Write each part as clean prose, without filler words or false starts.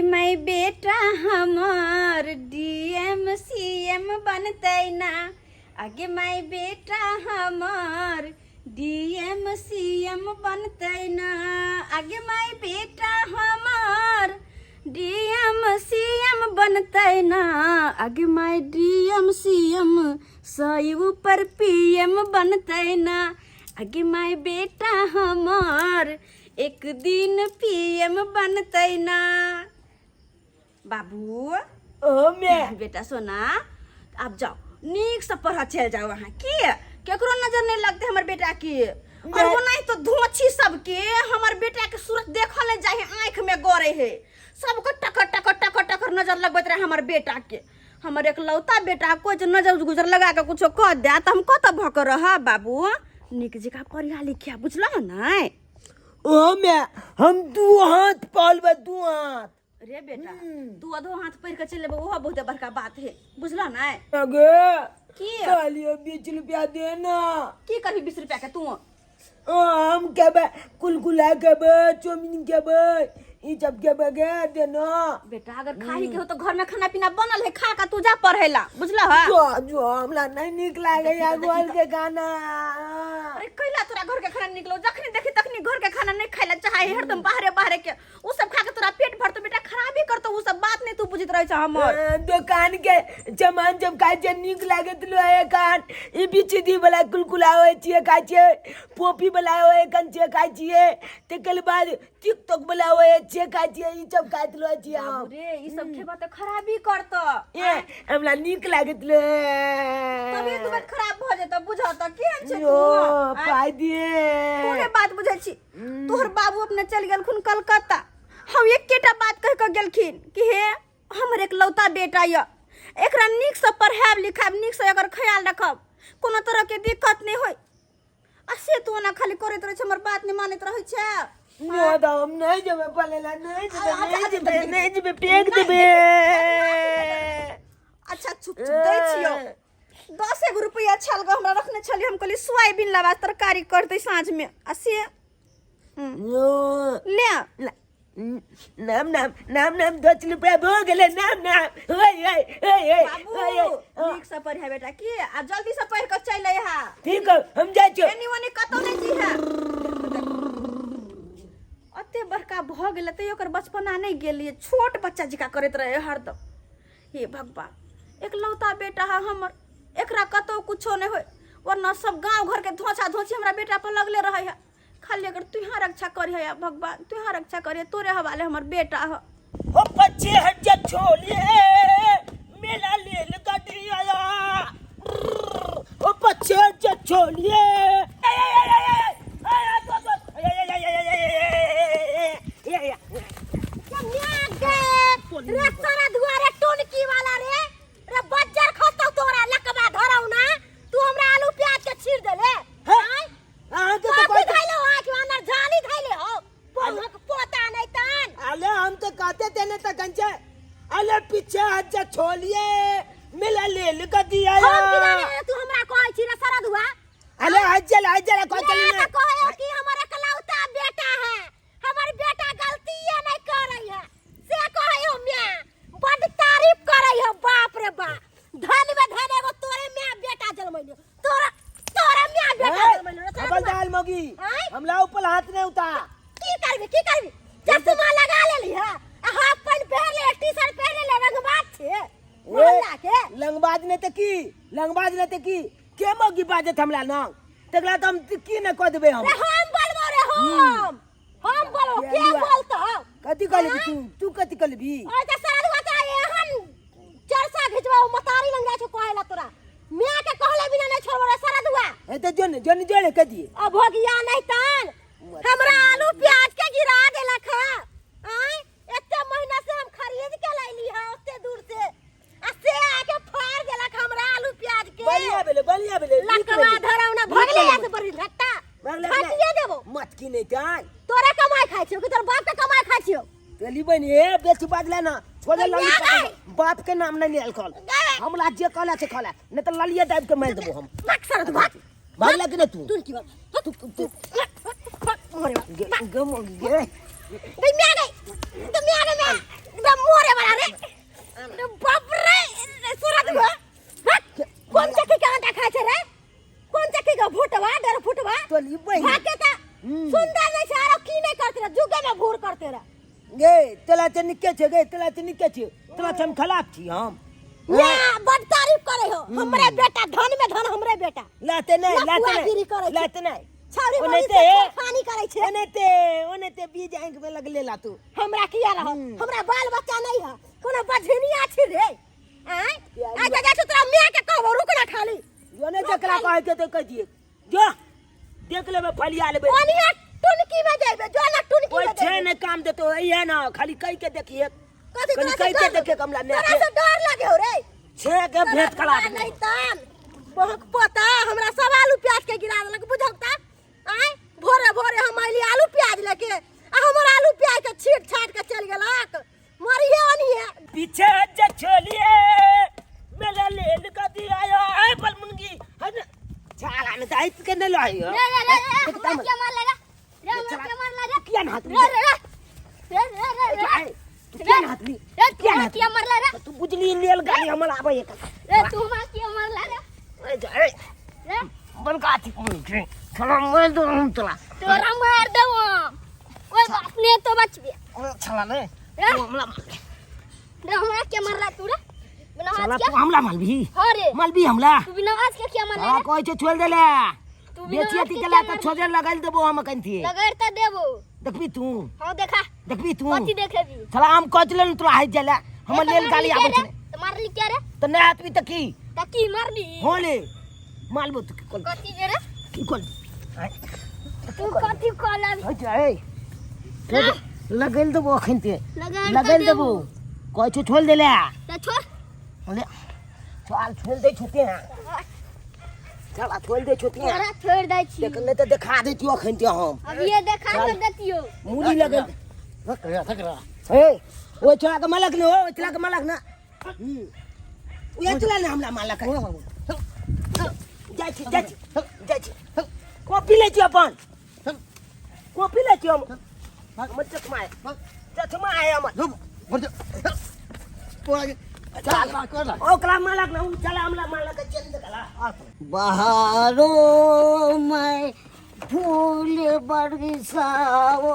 माय बेटा हमर DM CM बनतै ना। आगे माय बेटा हमर डीएम सीएम बनतै ना। आगे माय बेटा हमर डीएम सीएम बनतै ना। आगे माय डीएम सीएम सही ऊपर पीएम बनतै ना। आगे माय बेटा हमर एक दिन पीएम बनतै ना। बाबू ओ मे बेटा सोना, आब जाओ नीक से पढ़ चल जाओ अहाँ की केकरो नजर नहीं लगते हमर बेटा के। और वो नहीं तो धोछी सबके हमर बेटा के सूरत देखल नहीं जाए, आँख में गड़े है सबको टकर टकर टकर टकर नजर लगबैत रहे हमर बेटा के। हमर एकलौता बेटा कोई जे नजर गुजर लगा के कुछो कह दे तो हम कतऽ भऽ के रहब। बाबू नीक जकाँ पढ़िया लिखिया, बुझलह नहि? ओ मे हम दू हाथ पालबे, दू हाथ। रे बेटा, तू अधो हाथ पढ़ के चल जेबो ओहो बहुत बड़का बात है, बुझलह नहि? अगे की कहलियो 20 रुपया दे ना। की करबी 20 रुपया के तू? हम खेबै कुलकुला खेबै, चाउमीन खेबै, ई सब खेबै गे, देना। बेटा अगर खाही के हो तो घर में खाना पीना बनल है, खा के तू जा पढ़ेला, बुझलह? जो जो हमरा नहीं नीक लागे या घर के खाना। अरे कैला तोरा घर के खाना निकलो? जखनी देखी तखनी घर के खाना नहीं खाइला चाहे, हरदम बाहरे बाहरे के उ सब खा के तोरा पेट भरतो बेटा, खराबी करतो। उ सब बात नहीं तू बुझित रहे छ हमर। दुकान के सामान जब खाइ छै नीक लागैत रहे कान ई बिचदी वाला कुलकुला होइ छियै खाइ छियै, पॉपी वाला होइ कन छियै खाइ छियै, तकर बाद टिकटॉक वाला होइ छियै खाइ छियै, ई सब खाइत रहै छियै हम। बाबू रे, ई सब खेबा त खराबी करतो। ए हमरा नीक लागैत रहे। तबियत उबियत खराब भ जेतो, बुझ त केहन छै तू? यो आँय? पाइ दिए। तोरे बात बुझै छी, तोहर बाबू अपने चल गेलखुन कलकत्ता, हम एकेटा बात कह के गेलखिन कि हे हमर एकलौता बेटा यऽ, एकरा नीकसँ पढ़ायब लिखायब, नीकसँ एकर ख्याल रखब, कोनो तरहके दिक्कत नहि होय। आ से तू ओना खाली करैत रहै छै, हमर बात नहि मानैत रहै छै। नहि तऽ हम नहि जेबै पढ़ै लए, नहि जेबै, अच्छा, नहि अच्छा, जेबै, अच्छा, नहि जेबै, फेंक नहि, देबै। अच्छा चुप चुप, दै छियौ 10 एगो रुपैआ छल गो हमरा रखने छलियै, हम कहलियै सोयाबीन लाबा तरकारी करतै साँझमे, आ से यो। ले। नाम नाम नाम नाम 10 रुपया भऽ गेलै, नाम नाम ओए ओए ओए ओए बाबू ओए ओए। नीक से पढ़िया बेटा की, आ जल्दी से पढ़ के चलि अइहा। ठीक है, हम जाइ छियौ। एनी ओनी कतौ नहि जीहा। अते बड़का भऽ गेलै तैयो ओकर बचपना नहि गेलियै, छोट बच्चा जकाँ करैत रहै हरदम। हे भगवान, एकलौता बेटा है हमर, एकरा कतौ कुछो नहि होय, वरना सब गांव घर के धोछा धोछी हमरा बेटा पर लगले रहे है। खाली अगर तू यहाँ रक्षा करिहे या भगवान, तू यहाँ रक्षा करिहे, तोरे हवाले हमर बेटा है। ओ बच्चे हट जा छोलिए मेला लेल गाड़ी आया। ओ बच्चे हट जा छोलिए। रे सारा दुआरे टोनकी वाला रे, रे बज्जर खसतौ तोरा लकबा धरौ ना, तू हमरा आलू प्याज के छीर देले। हे, अहाँ के तो काफी कोई धैले हो आँखि में अंदर जाली धैले हो पोहक पोता नहीं तान। अले हम तो कहते थे ना तखन से, अले पीछे हट जा छोलिए मेला ले लगा दिया। हम की जाने रे, तू हमरा कहै छी रे सारा दुआ। अले हट जा, हट जा, कोई चल मैं नहीं। तो कहयो कि हमर एकलौता बेटा है, हमर बेटा गलती नहीं करै है, से कहयो मैं बड तारीफ करै है। बाप रे बाप, धन में धन एगो तोरे मैं बेटा जन्मैलो, तोरा तोरा मैं बेटा जन्मैलो रे सारा दुआ। खबरदार मोगी, आँय? हमला ऊपर हाथ नहीं उठा। की करबी, की करबी? चश्मा लगा लेली है आ हाफ पैंट पहिर ले, टी शर्ट पहिर ले, रंगबाज छे मोहल्ला के। लंगबाज नहीं ते की, लंगबाज नहीं ते की, के मोगी बाजत हमला ना तकरा तो हम की न कह देबे हम। रे हम बोलबो रे, हम बोलबो, के लुआ। बोलतो? कथी कहलबी तू? तू कथी कहलबी? ओए त सारा दुआ तोरा एहन चरसा घिचबा मतारी लंग जाइ छौ कहेला, तोरा माय के कहले बिना नहीं छोड़बो रे सारा दुआ। ए त जोन जोन जोन कह दिए। अब भोगिया नहीं तान हमरा आलू प्याज के गिरा देलक है। आय एते महीना से हम खरीद के लैली है ओते दूर से, आ से आके फाड़ देलक हमरा आलू प्याज के। बढ़िया भेलै, बढ़िया भेलै, नीक लकवा भेलै। धरौ ना नीक भगले भेलै। से बड़ी धट्टा भगले फाटिए देबो। मत की नहीं तान तोरे कमाई खाइ छियौ कि तोर बाप के कमाई खाइ छियौ? तेली बन ए बेसी बाजले ना छोड़े तो लली या पकड़। गई। बाप के नाम नहीं लेल कल, हमरा जे कहला से कहला, नहीं तो ललिए दाबि के मारि देबो हम। भाग सर, तू भाग। भागला कि नहीं तू? तू की भाग? तू तू मरे गे गे गे। गई, मैं गई। तो मैं रे मैं एकदम मोरे वाला रे। रे बाप रे, रे सूरत गो। हट, कोन चक्की के आटा खाय छै रे? कोन चक्की के भुटवा डर फुटवा? तोली बहिन। भाके त सुंदर नहीं छै, आरो की नहीं करते रे, जुगे में भूर करते रे। गे तोला तऽ निके छै, गे तोला तऽ निके छै, तोला तऽ हम खराब छी हम। ना बड़ तारीफ करे हो हमरे बेटा, धन में धन हमरे बेटा। लाते नहि, लाते लफुआगिरी नहि, करै छै। लाते नहि। छौरी ओनाहिते बड़ी से छेड़खानी करै छै। ओनाहिते ओनाहिते बीज आँखि में लगले ला तू। हमरा किया रह, हमरा बाल बच्चा नहीं है, कोनो बझनिया छी रे? आय आ जा जा तोरा माय के कहबो, रुक ना खाली। ओने जकरा कहै के तो कह दिए, जो देख लेबै, फलिया लेबै। ओनिया टुनकी में जइबे, जो ना टुनकी कोई में छै जइबे। नहि काम देतो इहे ना, खाली कहि के देखिए। कथी कनि तोरा से कहि के डर देखे कमला माय तोरा के। से डर लगे हो रे? छे के भेंट करा देबो। नहीं तान बहक पोता हमरा सब आलू प्याज के गिरा देलक, बुझल ता? आय भोरे भोरे हम अइली आलू प्याज लेके आ हमर आलू प्याज के छीट छाट के चल गेलक। मरिए ओनिए। पीछे जे छोलिए मेरा लेल का दिया ए बलमुंगी है ना, छाला ने दाइत के ने लई हो। रे रे रे रे, देख हमरा तामल। क्या मार लगा रे, हमरा क्या मार लगा? किया ना हाथ रे रे रे रे रे रे रे। तू किया ना हाथ ली? रे तू किया हमरा ना क्या मारला रे? तू बुझली लेल गाड़ी हमर आबै एक। रे तू हमरा क्या मारला रे? ए जा ए। रे बलका थी कोन छै छला, मार दो हम तोरा। तोरा मार देबो हम। ओए बाप ने तो बचबे। ओए छला ने रे। तू हमला मार। रे हमरा क्या मारला तू रे? बिना छला आवाज के? तू हमला मारबी? हाँ रे। मारबी हमला? तू बिना आवाज के क्या मारला हाँ रे? कहै छै छोड़ देले। तू बिना बेचिए आवाज ती के केला क्या तऽ मारला? छोड़े लगल देबो हम अखन थी। लगड़ त देबो। देखबी तू? हाँ देखा। देखबी तू? कथी देखेबी? छला हम कच लेलु तोरा हाथ जाले हमर ए, तो लेल गाली मारली आबै क्या छै। रे? तो मारली क्या रे? तऽ नहि हाथबी तऽ की? त की मारली? हाँ ले मालबो तू की कल। कथी रे? की कल? तू कथी कहलबी? होइ छै लगल देबो अखन ते। लगड़ त लगल देबो। कहै छौ छोड़ देले। त छोड़। ले चल छोड़ दे छुते हैं, चल छोड़ दे छुते हैं। तोरा छोड़ दै छी। देख नहीं तो देखा देतियो अखन ते हम। अब ये देखा चल। न देतियो। मूली लगल ए ओ छोड़ा के मालक ने, ओ छोड़ा के मालक ने। ओ चला ने हमरा मालक। जाइ छी जाइ छी जाइ छी, कॉपी लै छी अपन, कॉपी लै छी हम। हमर चश्मा है, चश्मा है हमर। ओकरा मालक ने, उ चला हमरा मालक चल देखला। बहारों में फूल बरसाओ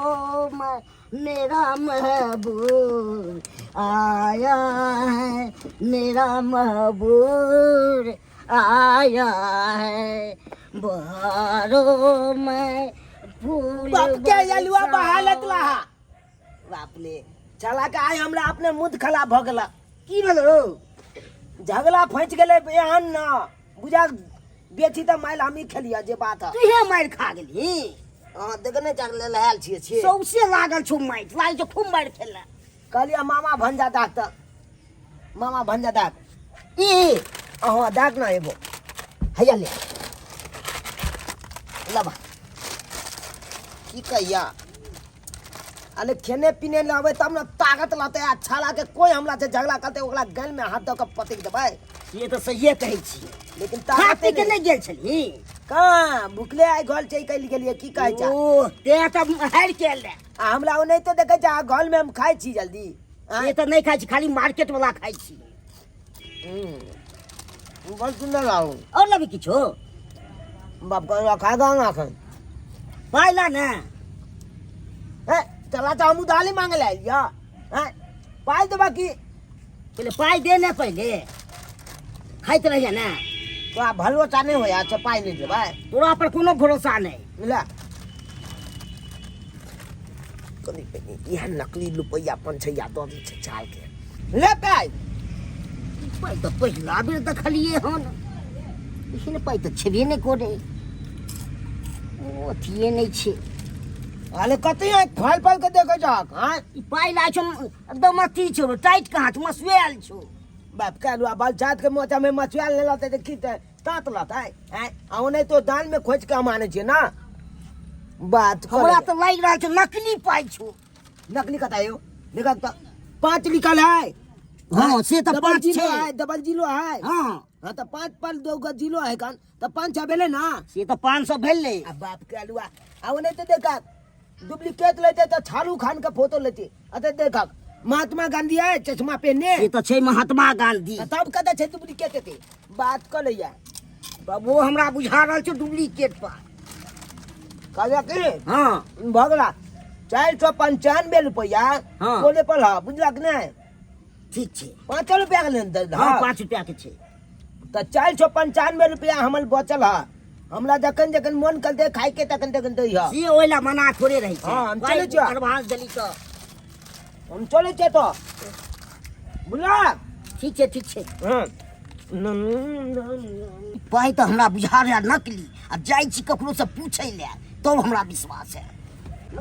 मैं, मेरा महबूब आया है, मेरा महबूब आया है। बहारों में फूल बाप के अलुआ बरसाओ। बहालत लहा बाप ले चला के आइ हमरा अपने मुद खराब भ गेला। की भेलो? झगड़ा फंसि गेलै एहन न बुझा बेची तऽ मारि हमही खेलियै जे बात है। तुहे मारि खा गेलही? अहाँ देखने चल लहल छियै छियै। सौंसे लागल छौ मारि, लागै छौ खूब मारि खेला। कहलियै मामा भंजा दाग तऽ मामा भंजा दाग ई अहाँ दाग ना एगो हैया ले लबा की कहिया। अरे खेने पीने लाबै तब ने ताकत लाते। आ छाला के कोई हमला से झगड़ा करते ओकरा गल में हाथ दऽ के पटक देबै। से तऽ सहिए कहै छी, लेकिन खा ताकत पी के नहि गेल छलही? कहाँ भुखले आइ घर चलि कयल गेलियै की कहै छै। ओ ते तऽ हारि के आयल रहे। आ हमरा ओनाहिते देखै छै, आ घर में हम खाइ छी जल्दी। से तऽ नहि खाइ छी, खाली मार्केट वाला खाइ छी। बड़ सुन्दर लागल। और लेबही किछो? बाप कहलक खा गा ना एखन। पाइ ला ने। ए चला तऽ हमहूँ दाली मांगे लए एलियै। हैं पाइ देबा की? पहिले पाइ दे ने, पहिले खाइत रहिए ने। तोरा भरोसा नहि होया? अच्छा पाइ नहि देबै? तोरा पर कोनो भरोसा नहि। ले कनि कनि इएह नकली रुपैआ 500 दऽ दै छै चाल के। ले पाइ। ई पाइ तऽ पहिला बेर देखलियै हन, एहन पाइ तऽ छेबे नहि करै, ओ अथिए नहि छै। अरे कते फल फल के देखै छहक? हाँ ई पाइ लाय छौ एकदम अथी छौ, टाइट कहाँ छौ, मसुआयल छौ। बाप के आलू बाल जात के मोचा में मचुआल ले लतै तऽ की तऽ ताँत लतै? आँय आ ओनाहितो दान में खोजि के हम आनै छियै ना बात। हमरा तऽ लागि रहल छौ नकली पाइ छौ। नकली कतऽ यौ? देखक तऽ 5 लिखल है। हाँ से तऽ डबल 5 जीरो छै। है, डबल जीरो है। हाँ हाँ तऽ 5 पर 2 गो जीरो है कान तऽ 5 6 भेलै ना। से तऽ 500 भेलै। आ बाप के आलुआ आ ओनाहिते देखक डुप्लीकेट लेते तऽ शाहरुख खान के फोटो लेते। अते देखक महात्मा गांधी है चश्मा पहने। से तऽ छै महात्मा गांधी। तऽ तब कतऽ छै डुप्लीकेट एते बात कऽ लैया। बाबू हमरा बुझा रहल छै डुप्लीकेट पर। कहलक की? हाँ। भऽ गेला 495 रुपया। हाँ। कोने पर है बुझलक नहि? ठीक छै। 5 रुपया के लेन देन। हाँ, 5 रुपया के छै। तऽ 495 रुपया हमर बचल है। हमरा जखन जखन मन करतै खाय के तखन तखन दै है। से ओहि ला मना थोड़े रहै छै। हाँ, हम चलै छियै। एडवांस देली तऽ। हम चलै छियै तऽ। बुझलक? ठीक छै, ठीक छै। हाँ। पाइ तऽ हमरा बुझा रहल नकली, आ जाइ छी ककरो से पूछै लए तब हमरा विश्वास है।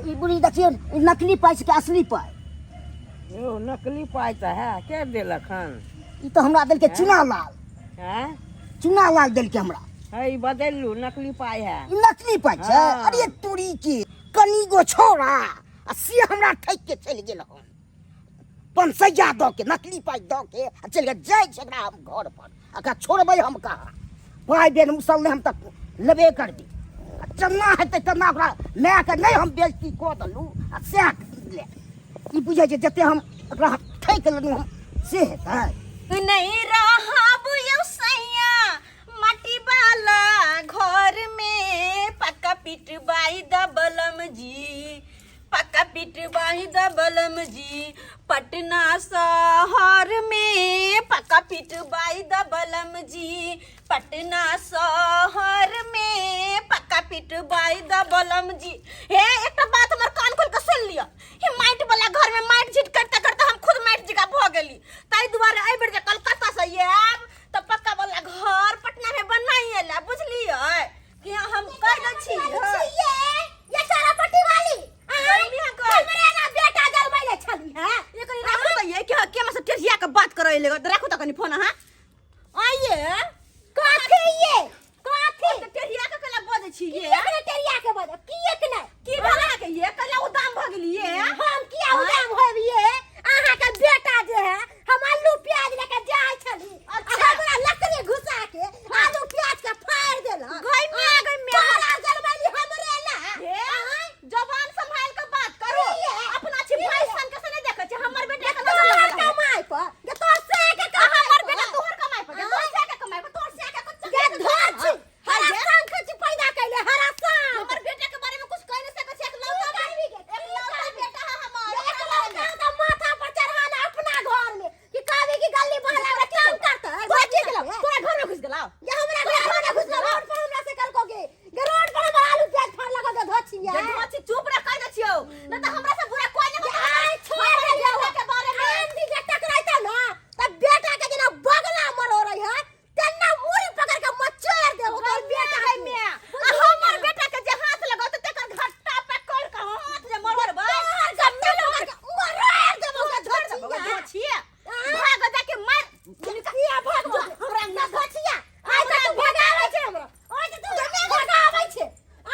ई बुढ़ी देखियौ, ई नकली पाइ छै कि असली पाइ? यौ नकली पाइ तऽ है, के देलक हन? ई तऽ हमरा देलकै चुना लाल। हैं? चुना लाल देलकै हमरा। है, ई बदललू, नकली पाइ है। ई नकली पाइ छै? हाँ। अरे तोरी के कनी गो छौड़ा आ से हमरा ठकि के चलि गेल हन। 500 दऽ के नकली पाइ दऽ के आ चलि गेल। जाइ छै एकरा हम घर पर, एकरा छोड़बै हम कहाँ? पाइ बेन मुसलने हम तऽ लेबे करबै। आ चन्ना हेतै तेना ओकरा मायके नहि हम बेइज्जती कऽ देलहुँ आ सएह ले। ई बुझै छै जते हम एकरा ठकि लेलहुँ हम से हेतै? नहीं रहब यौ सैया माटी वाला घर में, पक्का पिटवाई दबलम जी, पक्का पिटवाई दबलम जी, पटना शहर में पक्का पिटवाई दबलम जी, पटना शहर में पक्का पिटवाई दबलम जी। हे एकटा बात हमर कान खोल के सुन लिअ, हे माटि वाला घर में माटि झीट करते करते हम खुद माटि जकाँ भऽ गेली, ताहि दुआरे एहि बेर जे कलकत्ता से आयब तऽ पक्का वाला घर पटना में बनाइए ला, बुझलियै कि हम कह दै छी। ये ये चारा पट्टी वाली हमरे ना बेटा जलमैले छली है। ये कनी राखू तऽ ये के हम सब टेढ़िया के बात करय लेगा, तऽ राखू तऽ कनी फोन अहाँ। आइए कथी ये कथी तऽ टेढ़िया के कला बजै छी ये? किएक ने टेढ़िया के बजब, किएक ने? की भेल अहाँके ये? कला उदाम भऽ गेलियै? हम किया उदाम होबियै? अहाँके बेटा जे है हम आलू प्याज लेके जाइ छली, हमरा लकड़ी घुसा के आलू प्याज के फाड़ देलक। गई मिया, गई मिया। तोरा जलमैली हमरे ला। हे, जबान संभाल के बात करू। अपना छी भाई सन के से नहीं देखै छी, हमर बेटा के नजर तोहर लगल है। कमाई पर, जे तोहर से के कमाई हमर पर। बेटा तोहर कमाई पर, जे तोहर से के कमाई पर, तोहर से के कुछ जे धर छी, हरा हे। शंख छी पैदा कैले, हरा शंख। हमर बेटा के बारे में कुछ कह नहीं सकै छी, एकलौता की करबी गे? बेटा, एकलौता बेटा है हमर। एकलौता तऽ माथा पर चढ़ाना अपना घर में कि कहबी कि गली मोहल्ला में काम करता है। तोरा की गेलौ? तोरा घर में घुस गेलौ? ये हमरा घर में घुस गेलौ, रोड पर हमरा से कल कोगे। गे रोड पर हमर आलू प्याज फाड़ लगल जे धोछिया। जे धोछी चुप रह कह दै छियौ, नहि तऽ हमरा से बुरा कोई नहि होतै। आइ छोड़ हमर दियौ। बेटा के बारे में। आंधी जे टकराइता ना, त बेटा के जेना बगला मरोड़ै है, तेना मुड़ी पकड़ के मचोड़ देबो तोर बेटा है के। मियां। आ हमर बेटा के जे हाथ लगाओ त तेकर घट्टा पकड़ के हाथ जे मरोड़बै, तोहर घट्टा पकड़ के मरोड़ देबो गे धोछिया। धोछिया। भाग जाके मार। किया भागबो? हमरा ना धोछिया। आइ तऽ तू भगाबै छै हमरा। आइ तऽ तू भगाबै छै।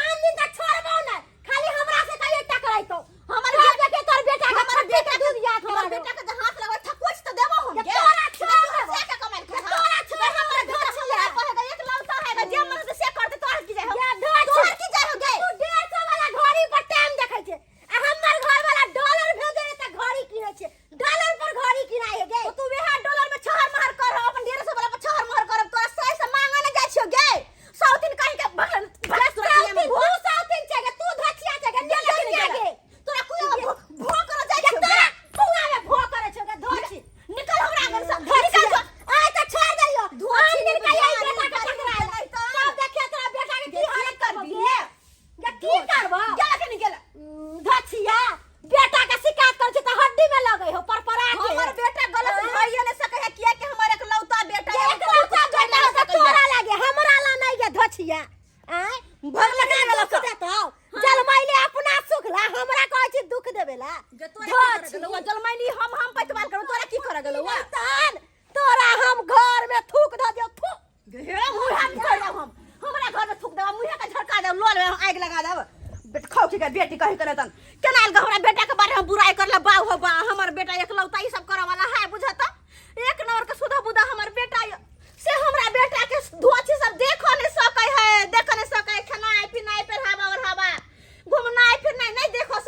आन दिन तऽ छोड़बौ नहि। खाली हमरा से कहियो टकराइतौ। हमर भाग के तोर बेटा के हमर छट्टी बेटा के दूध याद हमर करा देबौ। बेटा के जे हाथ लगबै थकुच तऽ देबो हम जे गे। तोरा छोड़ तोरा देबो। से के कमाइ जे तोरा छोड़ हमर देबो, बेटा धोछिया। हमरा पर है, एकलौता है, जे मन से से करतै तोहर की जाइ हो? जे धोछी। तोहर की जाइ हो गे? तू 150 वाला घड़ी पर टाइम देखै छै। आ हमर घर वाला डॉलर भेजै है तऽ घड़ी किनै छै। डॉलर पर घड़ी किनाइ है गे। तो तू वएह डॉलर में छहर महर कर, अपन 150 वाला पर छहर महर करब, तोरा सही से मांगे ने जाइ छियौ गे। सौतीन कहीं के भगल, भगल तोरा साउथिन, किया में तू भोग? साउथिन छै गे, तू धोछिया छै गे, गेला कि नहि निकल गेला? गे। तोरा कुआं में भोग करऽ जाइ छियौ गे। तोरा कुआं में भोग करै छौ गे, धोछी। निकल हमरा आंगन से, धोछी। निकल जो। आइ तऽ छोड़ देलियौ। धोछी आन दिन नहि कहियो बुझाइ, बेटा के नहि टकराइ। नहि तऽ। तब देखियौ तोरा बेटा के की गे, हालत की करबौ करबी गे। गे, की करबौ? गेला कि नहि गेला? धोछिया, बेटा के शिकायत करै छै तऽ हड्डी में लगै हो परपरा के। हमर बेटा गलत भइए नहि सकै है, किया कि हमर एकलौता बेटा है, एकलौता कुछ बेटा कर है तऽ नहि तोरा सकैए। लागे, हमरा ला नहि गे धोछिया। आँय? भगला हमरा कि नहि दुख गेलौ? देतौ। जलमैले अपना सुख ला, हमरा कहै छी दुख देबे ला। जे तोरा की करऽ गेलौ? जलमैली हम पैतवाल करब, तोरा की करऽ गेलौ? तहन तोरा हम घर में थूक दऽ दियौ, थूक। हे मुँहे में कर देब हम, हमरा घर में थूक देब, मुँहे के झड़का देब, लोल में आगि लगा देब। बेट खौखी के बेटी कही करे तन केना आयल हमरा बेटा के बारे में बुराई करले। बाऊ हो बा, हमर बेटा एकलौता ई सब करे वाला है, बुझत? एक नंबर के सुधा बुधा हमर बेटा य। से हमरा बेटा के धोछी सब देखो नहीं सकै है, देखो नहीं सकै है, खेनाइ पिनाइ पहिरावा ओढ़ावा घुमनाइ फिरनाइ नहीं देखो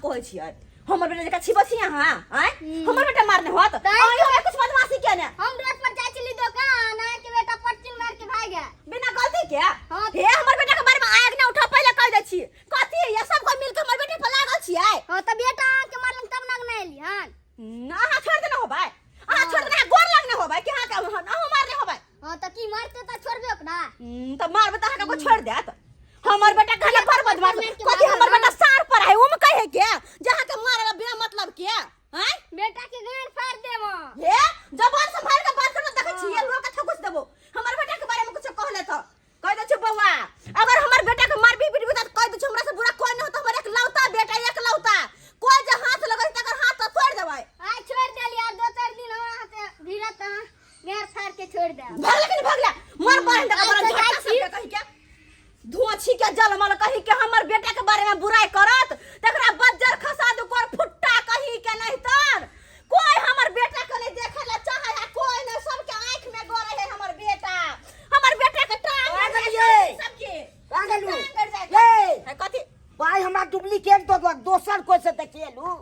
कहै छियै हमर बेटा जका छिबो छी अहाँ आँय हमर बेटा मारने होत तैं अहाँ हमरा कुछ बदमाशी केने हम रोड पर जाइ छली दोकान अहाँके बेटा पट्टी मार के भागि गेल बिना गलती के हाँ। हे हमर बेटा के बारे में आग ना उठा पहले कह दै छी कथी ये सब कोई मिल के हमर बेटा पर लागल छियै हाँ तऽ बेटा अहाँके मारलन तब ना नहि एली हन ना अहाँ छोड़ देने होबै अहाँ छोड़ देने गोर लगने होबै कि अहाँ के अहाँ मारने होबै हाँ तऽ की मारते तऽ छोड़बे ओकरा तऽ मारबै तऽ अहाँके कोई छोड़ देत हमर बेटा कहले बड़ बदमाश मार के कथी हमर मारल बेटा सार पर है उम कहे के जे अहाँके मारल बिना मतलब के हैं बेटा के गांड फाड़ देबो हे जबान संभाल के बात करना देखै छियै लोग के थकुच देबो हमर बेटा के बारे में कुछ कहले तो कह दे छौ बौआ अगर हमर बेटा के मारबी पीटबी त कह दे छौ हमरा से बुरा कोई न होत हमर एकलौता बेटा एकलौता कोई जे हाथ लगै तकर हाथ तो तोड़ देबै आइ छोड़ देली आ दो चार दिन हमरा हाथे भिड़त अहाँ गांड फाड़ के छोड़ देब भागले कि नहीं भागले मर बाहर तक बड़ा अच्छा, झटका जाइ छी। सबके कही के धोछी के जलमल कही के हमर बेटा के बारे में बुराई करत तकरा बज्जर खसा दू कोर फुट्टा कही के नहीं तर कोई हमर बेटा के नहीं देखे ला चाहे है कोई नहीं सबके आंख में गड़े है हमर बेटा हमर बेटा के टांग आ गड़ गेलियै। जाय सबके आ गेलू। टांग गड़ जाय ये है कथी पाइ हमरा डुप्लीकेट दऽ देलक दोसर कोइ से देखेलू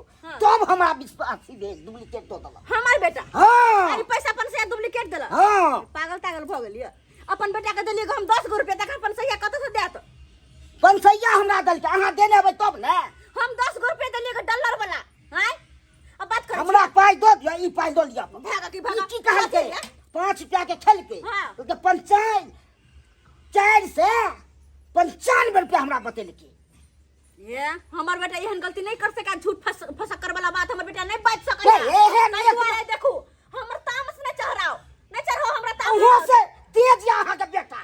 तब हमरा विश्वास भेल डुप्लीकेट दऽ देलक हमर बेटा हँ अरे पैसा अपन से डुप्लीकेट देलक हँ पागल तागल भऽ गेलियै अपन बेटा के देलियै हम 10 गो रुपया तकर अपन सहिया कतऽ से देत पंसैया हमरा देलकै अहाँ देने हेबै तब ने हम 10 गो रुपया देलियै डॉलर वाला आँय अब बात करै हमरा पाइ दऽ दिअ ई पाइ दऽ लिअ अपन। भागा की भागा ई की कहलकै कथी रे? 5 रुपया के खेलकै हाँ। तऽ पंचायत 495 रुपया हमरा बतेलकै ये हमर बेटा एहन गलती नहीं कर सका झूठ फस फसकर वाला बात हमर बेटा नहीं बाज सकै ए, एहन ताहि दुआरे देखू हमर तामस नहीं चढ़ाओ नहीं चढ़ाओ हमरा तामस अहाँ से तेज या अहाँके बेटा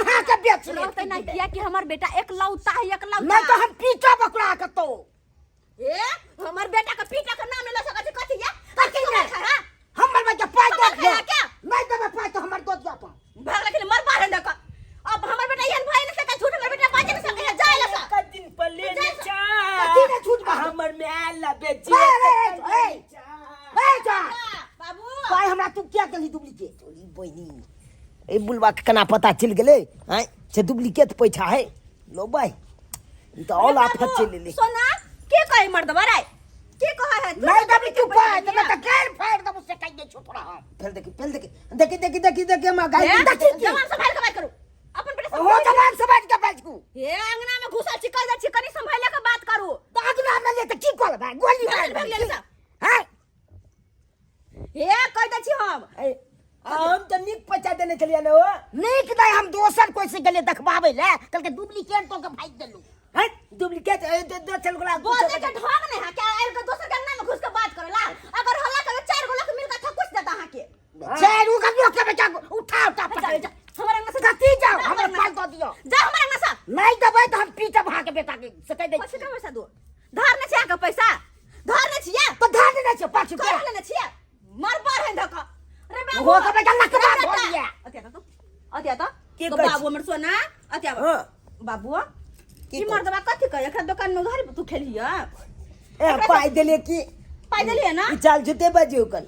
अहाँके बेच लेत रहते ना किया कि हमर बेटा एकलौता है एकलौता नहीं तो हम पीटब ओकरा कतौ ए हमर बेटा के पीटा के नाम नहीं ल सकै छै कथी या कथी कथी ने? खा हमर बेटा पाइ दऽ हमर दिअ खाया क्या? नहीं देबै पाइ तऽ हमर दऽ दिअ अपन भाग लेकिन मर बाहर न कर अब हमर बेटा एहन भाई नहीं सकै झूठ हमर बेटा बाजे नहीं सकै जाय ल सा एक दिन पले जा ने सा। चा कथी ने झूठ बाजू? हमर माय ला बेची ए, ए, ए, ए, ए, जा। बाबू पाइ हमरा तू किया देलही डुप्लीकेट ई बहिनी ए बुलबा के केना पता चलि गेलै आँय से डुप्लीकेट पैसा है लो भाई ई तऽ ऑल आफत चलि एलै सोना के कहे मर्दवा रे के कहे है तू नहीं देबी तू पाइ तऽ नहीं तऽ गारि फाड़ि देबौ से कहि दै छौ तोरा हम फेर देखी फेर देखी देखी देखी देखी देखी हमरा गाय हे, देखी की? जवान संभाल के बात करू अपन बेटा हो जवान समझ के बाजू हे अंगना में घुसल छी कह दै छी कनी संभाले के बात करू तऽ अगला में ले तऽ की करबै गोली भागल मारि भागल देबै सब। हैं हे कह दै छी हम ए, आ हम तऽ नीक पैसा देने छलियै ने ओ नीक नहि हम दोसर कोइ से गेलियै देखबाबै लए कहलकै डुप्लीकेट दऽ के भागि गेलू हैं डुप्लीकेट ए, दो दो चल गोला बोले के ढंग नहीं है क्या आयल के दोसर के अंगना में घुस के बात करेला अगर हल्ला करे चार गो लोग मिल के थकुच देता अहाँ के चारि गो लोक के बेटा उठा उठा जाओ पकड़ जा हमर अंगना से कथी जाओ जा हमर हमर पाइ दऽ दिअ जा हमर अंगना से नहि देबै तऽ हम पीटब अहाँके बेटा के से कहि दै पैसा छी कहाँ पैसा दो धार ने छिया के पैसा धार ने छिया तऽ धार ने छै 5 रुपया कर लेने छिया मर पर है धक्का रे बाबू हो के बेटा लकवा रे धो बेटा। लिया। अतिया तो अतिया तो के तो कहै बाबू हमर सोना अतिया हाँ। बाबू की ई कहै? मर्दबा कथी कहे एकरा दुकान में उधारी तू खेलिया ए पाइ देले की पाइ देलियै ना ई चाल झूठे बाजी ओकर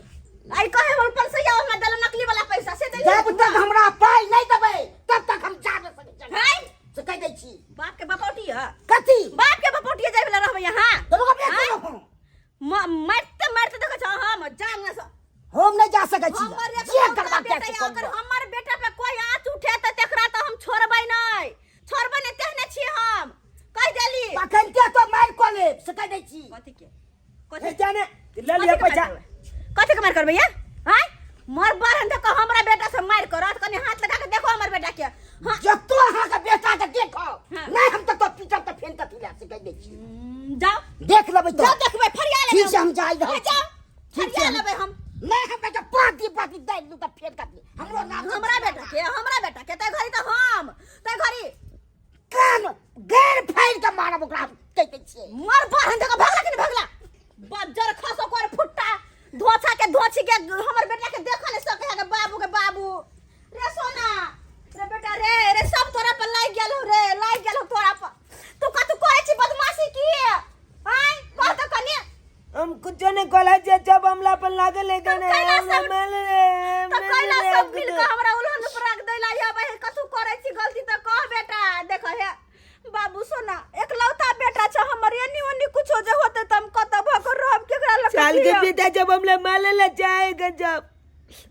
आई कहे हम पैसा हमरा देल नकली वाला पैसा से देलियै जब तक हमरा पाइ नहि देबै तब तक हम जा नहि सकै छी हैं से कहि दै छी बाप के बपौटी है कथी बाप के बपौटी जाय वाला रहबै यहाँ तो लोग अपने हैं? करो मरते मरते देखै छौ हम जान ना हम नहीं जा सकै छी हमर जे एकलौता करबाक बेटा छै या से अगर कर हमर बेटा पे कोई आँच उठे तऽ तेकरा तऽ हम छोड़बै नहि छोड़बै नहि तेहने छी हम कहि देली तखन के तो मारि कऽ लेब से कहि दै छी कथी के ए कथी जाने ले लिया कथी के मारि पैसा करबै? कथी के मारि करबै ये आँय मर बरहन तऽ हमरा बेटा से मारि करत कनि हाथ लगा के देखो हमर बेटा के हाँ जतो अहाँके बेटा के देखो हाँ। नहीं हम तो पीटब तऽ फेन कथी लए से कहि दै छी जाओ देख लेबै तऽ जाओ देखबै फरिया लेबै ठीक छै हम जाइ रहल छी जाओ ठीक छै फरिया लेबै हम नहीं हम बेटा पाँच दी पाँच दी दै लू तऽ फेर कथी हमरो नाम हमरा बेटा के तै घड़ी तऽ हम तै घड़ी कान गैर फाड़ि के मारब ओकरा हम कहि दै छियै मर बहन जगह भगला कि नहीं भगला बज्जर खसो कर फुट्टा धोछा के धोछी के हमर बेटा के देखा नहीं सके है के बाबू के बाबू रे सोना रे बेटा रे रे सब तोरा पर लाग गेल हो रे लाग गेल हो तोरा पर तू कतू करे छी बदमाशी की आय कह तो कनी हम कुछो नहीं कहला जे जब हमला पर लागल है तब गने कैला हमरा सब- मारले तो कैला सब मिल के हमरा उल्हन पर रख देला या भाई कतू करे छी गलती तो कह बेटा देख हे बाबू सोना एकलौता बेटा छ हमर एनी ओनी कुछो बेटा जब हमला माले ला चाहेगा जब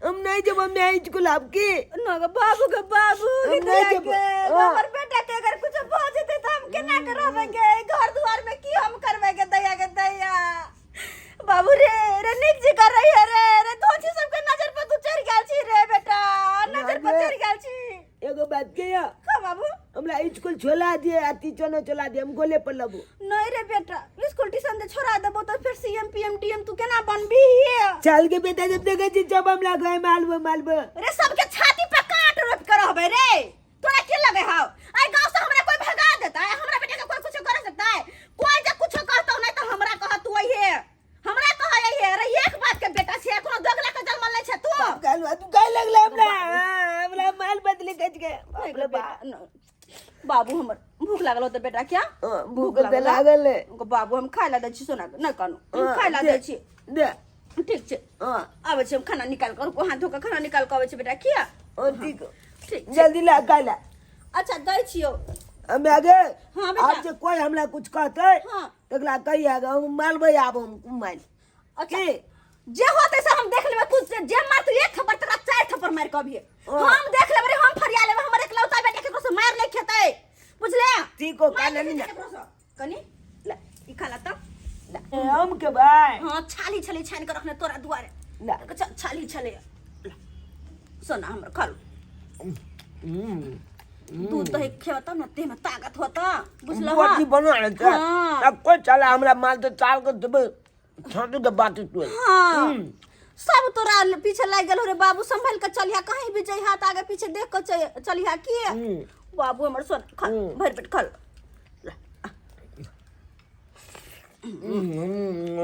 हम नहीं जब हम यहाँ स्कूल आपके न गे बाबू के बाबू हम के नहीं दया जब- गे हाँ। हमर बेटा के अगर कुछ भ जेतै त हम केना के रहबै गे घर दुआर में की हम करबै गे दैया गे दैया बाबू रे रे नीक जी कर रही है रे रे धोची सबके नजर पर तू चढ़ गेल छी रे बेटा नजर पर गे। चढ़ गेल छी एगो बात के या का बाबू हमरा स्कूल छोला दिए आ टीचर न छोला दिए हम गोले पर लबू नहीं रे बेटा स्कूल ट्यूशन दे छोड़ा देबो तो फिर सीएम पीएम टीएम तू केना बनबी चल के बेटा जब देखे छी जब हमरा गए मालबो मालबो रे सबके छाती पे काट रोप के रहबे रे तोरा की लगे हाव आई गांव से हमरा कोई भगा देता है हमरा बेटा के कोई कुछ कर सकता है कोई जे कुछ कहतो नहीं तो हमरा कह तू है हमरा कह है अरे एक बात के बेटा छे कोनो दोगला के जन्मल नहीं छे तू कहलु तू काहे लगला हमरा हाँ, हमरा माल बदले गज गए बाप रे बाप बेटा, बाबू हमर भूख लागल होते बेटा क्या हाँ, भूख तऽ लागल है। उनको बाबू हम खाय ला दै छी सोना के नहीं कानू हम हाँ, खाय ला दे, दै छी दे ठीक छै हाँ आबै छी हम खाना निकाल कर हाथ धो के खाना निकाल के आबै छी बेटा किया हाँ, ठीक ठीक छै। जल्दी ला खाय ला अच्छा दै छियौ हम आगे हाँ, बेटा। आब जे कोई हमरा कुछ कहते हाँ। तकरा कहिया हम मालबै आब हम माल अच्छा की? जे होते से हम देख लेबै तू जे मार तू एक थप्पड़ तोरा चार थप्पड़ मार के अभी हाँ। हम देख लेबै रे हम फरिया लेबै हमर एकलौता बेटा केकरो से मार नहीं खेतै बुझले ठीक हो, मार काल्हि नहीं नहीं खेतै केकरो से। कनी ले ई खा ला त ले। हम के भाई हाँ छाली छली छानि के रखने तोरा दुआरे ला। अच्छा छाली छले ला। सोना हमर खा लो दूध दही खेबा तब न देह में ताकत होता बुझलह बड़ी बना रहे छै हाँ। अब कोई चला हमरा माल तो चाल के देबै छाटू के बात तू हाँ सब तोरा पीछे लागि गेल हो रे बाबू संभल के चलिहा कहीं भी जइहा तऽ आगे पीछे देख के चलिहा की बाबू हमर सोना खा भरि पेट खा लो।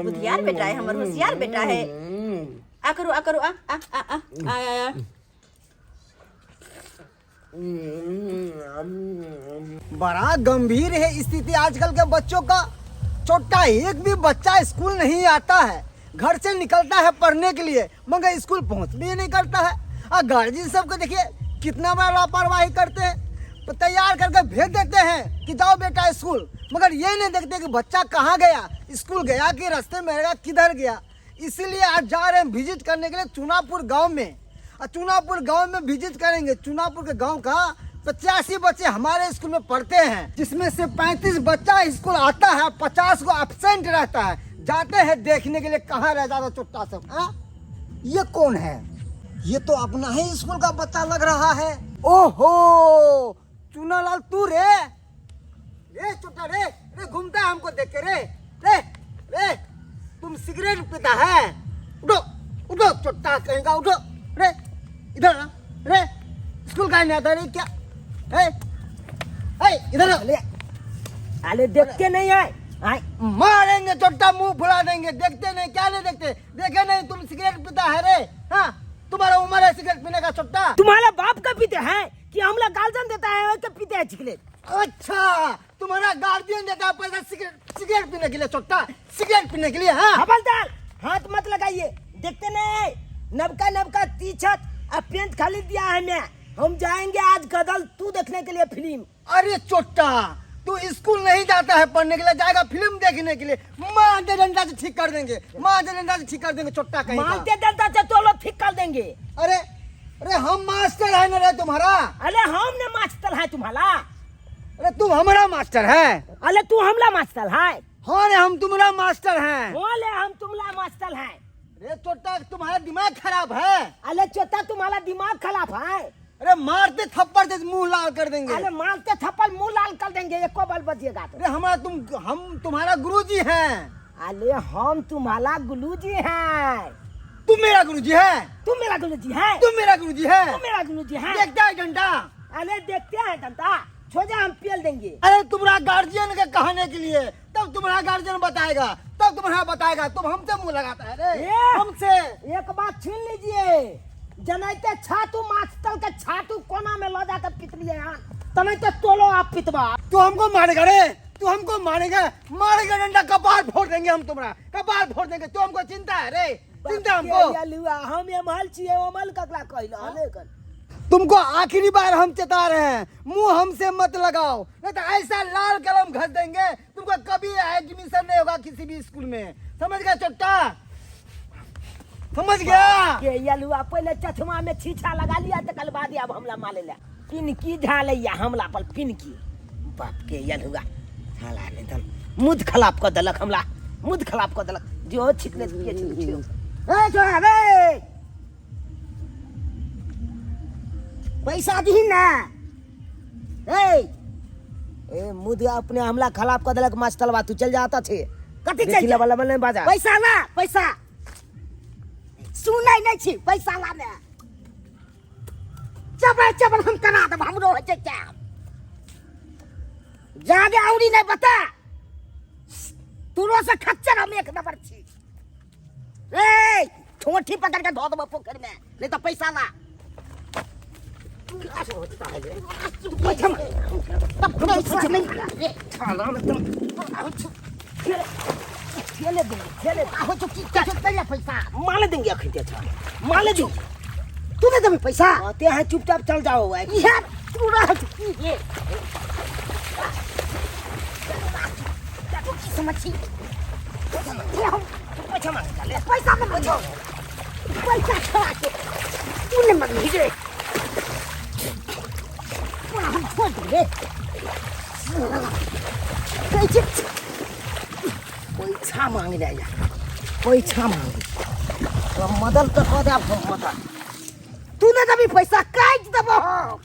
बुधियार बेटा है हमर होशियार बेटा है आ करू आ करू आ आ आ आ आ आ आ। बड़ा गंभीर है स्थिति आजकल के बच्चों का। छोटा एक भी बच्चा स्कूल नहीं आता है, घर से निकलता है पढ़ने के लिए मगर स्कूल पहुंच भी नहीं करता है। और गार्जियन सबको देखिए कितना बड़ा लापरवाही करते हैं, तो तैयार करके भेज देते हैं कि जाओ बेटा स्कूल, मगर ये नहीं देखते कि बच्चा कहाँ गया, स्कूल गया कि रास्ते में गया, किधर गया। इसीलिए आज जा रहे हैं विजिट करने के लिए चुनापुर गांव में। और चुनापुर गांव में विजिट करेंगे। चुनापुर के गांव का 85 बच्चे हमारे स्कूल में पढ़ते हैं, जिसमें से 35 बच्चा स्कूल आता है, 50 को एबसेंट रहता है। जाते हैं देखने के लिए कहाँ रह जाता चुट्टा सब। हाँ, ये कौन है? ये तो अपना ही स्कूल का बच्चा लग रहा है। ओहो चुनालाल तू रे, रे चुट्टा रे, रे घूमता है हमको देख के रे रे रे, तुम सिगरेट पीता है? उठो उठो चुट्टा कहेगा, उठो रे इधर आ रे, स्कूल का नहीं आता रे क्या? ए, ए, इधर आ। अरे अरे देखते नहीं आए आए मारेंगे चोट्टा मुंह फुला देंगे। देखते नहीं क्या नहीं देखते? देखे नहीं तुम सिगरेट पीता है रे? हाँ तुम्हारा उम्र है सिगरेट पीने का चोट्टा। तुम्हारा बाप का पीते हैं कि हमला गार्जियन देता है के पीते हैं सिगरेट? अच्छा तुम्हारा गार्जियन देता है पैसा सिगरेट सिगरेट पीने के लिए चोट्टा, सिगरेट पीने के लिए। हाँ हवलदार हाथ मत लगाइए, देखते नहीं नबका नबका टी शर्ट और पेंट खाली दिया है मैं। हम जाएंगे आज गदल तू देखने के लिए फिल्म। अरे चोट्टा तू स्कूल नहीं जाता है पढ़ने के लिए, जाएगा फिल्म देखने के लिए। मार दे डंडा से ठीक कर देंगे, मार दे डंडा से ठीक कर देंगे चोट्टा कहीं का। मारते डंडा से तो लोग ठीक कर देंगे। अरे अरे हम मास्टर है ना रे तुम्हारा। अरे हम ने मास्टर है तुम्हारा। अरे तुम हमारा मास्टर है। अरे तू हमला मास्टर है। हाँ रे हम तुम्हारा मास्टर हैं। बोले हम तुम्हारा मास्टर हैं। अरे चोट्टा तुम्हारा दिमाग खराब है। अरे चोट्टा तुम्हारा दिमाग खराब है। अरे मारते थप्पड़ से मुंह लाल कर देंगे। अरे मारते थप्पड़ मुंह लाल कर देंगे, एको बाल बजिएगा तो। अरे हमारा तुम, हम तुम्हारा गुरुजी हैं। अरे हम तुम्हारा गुरुजी हैं। तुम मेरा गुरुजी है। तुम मेरा गुरुजी है। तुम मेरा गुरुजी है। तुम मेरा गुरुजी है। देखता है डंडा। अरे देखते हैं डंडा, छोड़ हम पेल देंगे। अरे तुम्हारा गार्जियन के कहने के लिए, तब तुम्हारा गार्जियन बताएगा, तब तुम्हारा बताएगा। तुम हमसे मुंह लगाता है रे, हमसे। एक बात छीन लीजिए, जनैते छातू मास्टर के छातू कोना में ल जाकर पिट लिए यहाँ, तनैते तोलो आप पिटवा। तू हमको मारेगा रे, तू हमको मारेगा, मारेगा डंडा कपार फोड़ देंगे हम तुम्हारा, कपार फोड़ देंगे। तू हमको चिंता है रे, चिंता हमको। हम एमहल छिए, ओमल ककरा कहलो हले कर। तुमको आखिरी बार हम चेता रहे हैं, मुंह हमसे मत लगाओ, नहीं तो ऐसा लाल कलम घस देंगे तुमको, कभी एडमिशन नहीं होगा किसी भी स्कूल में। समझ गए चोट्टा? समझ गया। के यलुआ पहिले चश्मा में छीछा लगा लिया तकर बाद आब हमला मारे ला पिनकी झालैया हमला पर पिनकी बाप के यलुआ झाला नहीं तम मुद खलाप कऽ देलक हमला मुद खलाप कऽ देलक जो छिकले के छिक ए छोरा रे, पैसा दही ना। ए ए मुद अपने हमला खलाप कऽ देलक मास्टरवा, तू चल जाता छे। कथी बेसी चल जा? लबा लबा नहीं बाजा। पैसा ला, पैसा सुनै नहि छी, पैसा ला ने। चबर चबर हम करा देब, हमरो होइ छै काम। जादे औरी नहि बता, तोरो से खच्चर हम एक नंबर छी। ए ठोठी पकड़ के धो देबो पोखरि में, नहीं तो पैसा ला। पैसा तब पैसा नहीं रे। साला में तुम खेले देंगे, खेले। आहो तो की कहै छै पैसा माले देंगे अखन ते छा माले देंगे। तू नहीं देबी पैसा? ते हैं चुपचाप चल जाओ। यार तू रह की रे, तू की समझ छी? हम पैसा मांगे चले, पैसा में बुझो, पैसा छोड़ा के तू नहीं मांगी रे। पूरा हम छोड़ दे कहै छै पैसा मांगे जाय, पैसा मांगे तो मदद तो कऽ देब हम मदद। तू नहीं देबी पैसा काटि देबो हम।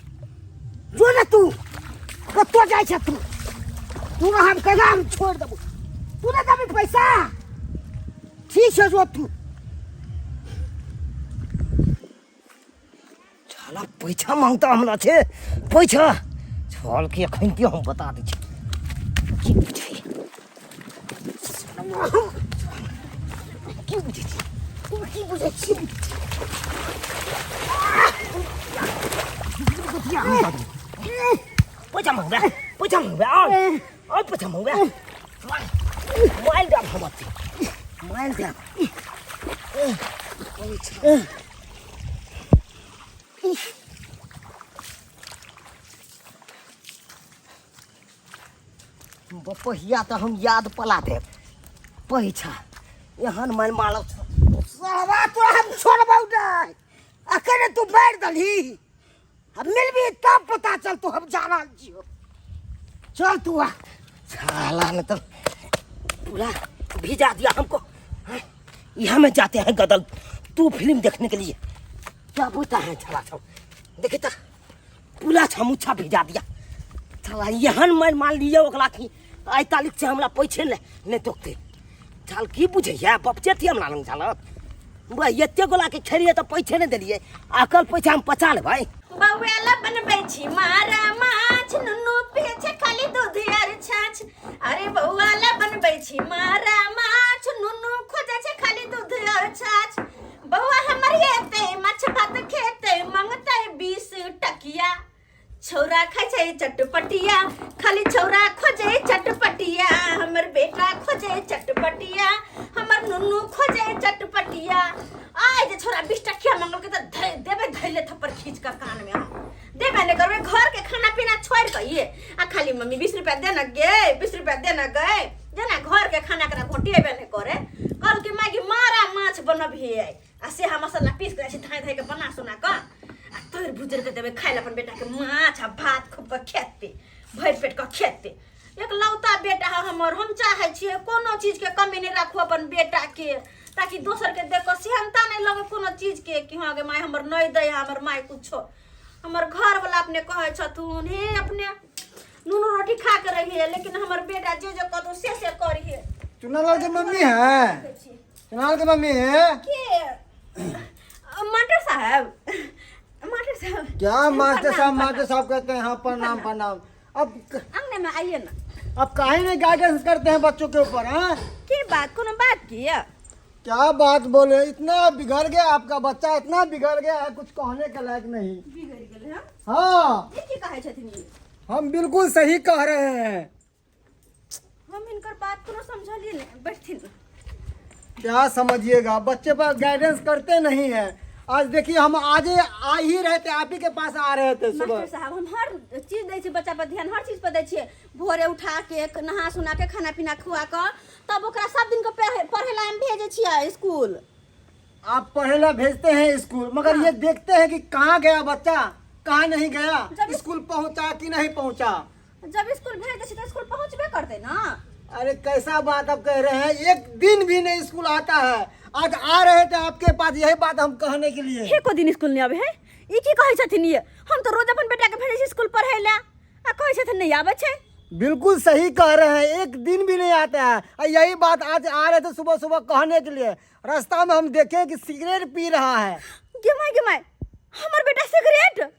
जो ने तू कतौ जाइ छ तू, तू ना हम केना हम छोड़ देबो। तू नहीं देबी पैसा ठीक छै जो तू। साला पैसा मांगता हमरा छे पैसा, छल के अखन के हम बता दै छी। की बुझै, की बुझै छी तू, की बुझै छी? पैसा मांगबे, पैसा मांगबे और और पैसा मांगबे। मोबाइल देब हम अथी, मोबाइल देब। बपहिया तऽ हम याद पला देब पैसा एहन मन मालव। साला तोरा हम छोड़बौ नहि, अखन तू मारि दलही, अब मिलबी तब पता चल तू। हम जा रहल छियौ, चल तू आ। साला ने तो पूरा भिजा दिया हमको। हाँ? यहाँ में जाते हैं गदल तू फिल्म देखने के लिए, क्या बोलता है छला छौ देखे तो पूरा छमुछा भिजा दिया छला। एहन मन मान लियो ओकरा की आइ तालिक से हमरा पैसे ने नहीं तोकते। छल की बुझैया बपचे थी हमरा लग छल बुआ, एते गोला के खेलिए तऽ पैसे नहीं देलिए, अकल पैसा हम पचा लेबै। बउआ बनबै छी मारा माछ, नुनू पिए छै खाली दूध आर छाछ। अरे बउआ ला बनबै छी मारा माछ, नुनू खोजै छै खाली दूध आर छाछ। बउआ हमर एतै माछ भात खेतै, मंगतै 20 टकिया। छौरा खाइ छै चटपटिया, खाली छौरा खोजै चटपटिया। हमर बेटा खोजै चटपटिया, हमर नुनू खोजै चटपटिया। आइ जे छोरा 20 टकिया मंगलकै तऽ देबै धैले थप्पड़ खींच कऽ कान में। हम देबै नहि करबै, घर के खाना पीना छोड़ि कऽ ये आ खाली मम्मी 20 रुपया दे न गे, 20 रुपया दे न गे। जेना घर के खाना करा घोटिएबे नहि करे। कहलकै माय मारा माछ बनबिहे आ से हम मसाला पीस के जाइ छी धाँइ धाँइ के बना सोना कऽ आ तोड़ि भुजरि के देबै खाइ लए अपन बेटा के। माछ आ भात खूब कऽ खेतै, भरि पेट कऽ खेतै। एकलौता बेटा है हमर, हम चाहै छियै कोनो चीज के कमी नहि राखू अपन बेटा के, ताकि दोसर के देख कऽ सेहनता नहि लगे कोनो चीज के कि हाँ गे माय हमर नहि दै है हमर माय कुछो। हमर घरवला अपने कहै छथुन हे अपने नून रोटी खा के रहिए, लेकिन हमर बेटा जे जे कहतौ से से करिहे। चुनालाल के मम्मी है, चुनालाल के मम्मी है। के मास्टर साहब, मास्टर साहब। क्या मास्टर साहब मास्टर साहब कहते हैं? हाँ प्रणाम प्रणाम। अब अंगने में आइए ना। अब काहे नहीं गाइडेंस करते हैं बच्चों के ऊपर? हाँ की बात, कोनो बात की है? क्या बात बोले, इतना बिगड़ गया आपका बच्चा, इतना बिगड़ गया है कुछ कहने के लायक नहीं। बिगड़ गेलै हँ? हाँ। ई की कहै छथिन ई? हम बिल्कुल सही कह रहे हैं। हम हिनकर बात कोनो समझलिए नहीं, बैठथिन। क्या समझिएगा, बच्चे पर गाइडेंस करते नहीं है। आज देखिए हम आज आ ही रहे थे, आप ही के पास आ रहे थे सुबह। मास्टर साहब हम हर चीज दै छियै बच्चा पर ध्यान, हर चीज पर दै छियै। भोरे उठा के नहा सुना के खाना पीना खुआ कऽ तब ओकरा सब दिन के पढ़े ला हम भेजै छियै स्कूल। आप पढ़े ला भेजते हैं स्कूल, मगर ये देखते हैं कि कहाँ गया बच्चा, कहाँ नहीं गया, जब इस- स्कूल पहुँचा कि नहीं पहुँचा। जब स्कूल भेज दै छी तऽ स्कूल पहुँचबे करतै ना। अरे कैसा बात आप कह रहे हैं, एक दिन भी नहीं स्कूल आता है। आज आ रहे थे आपके पास यही बात हम कहने के लिए। एको दिन स्कूल नहि आबै है, ई की कहै छथिन ये? हम तऽ रोज अपन बेटा के भेजै छी स्कूल पढ़ै लए, आ कहै छथिन नहि आबै छै। बिल्कुल सही कह रहे हैं, एक दिन भी नहीं आता है। और यही बात आज आ रहे थे सुबह सुबह कहने के लिए। रास्ता में हम देखे कि सिगरेट पी रहा है। गे माय गे माय, हमर बेटा सिगरेट?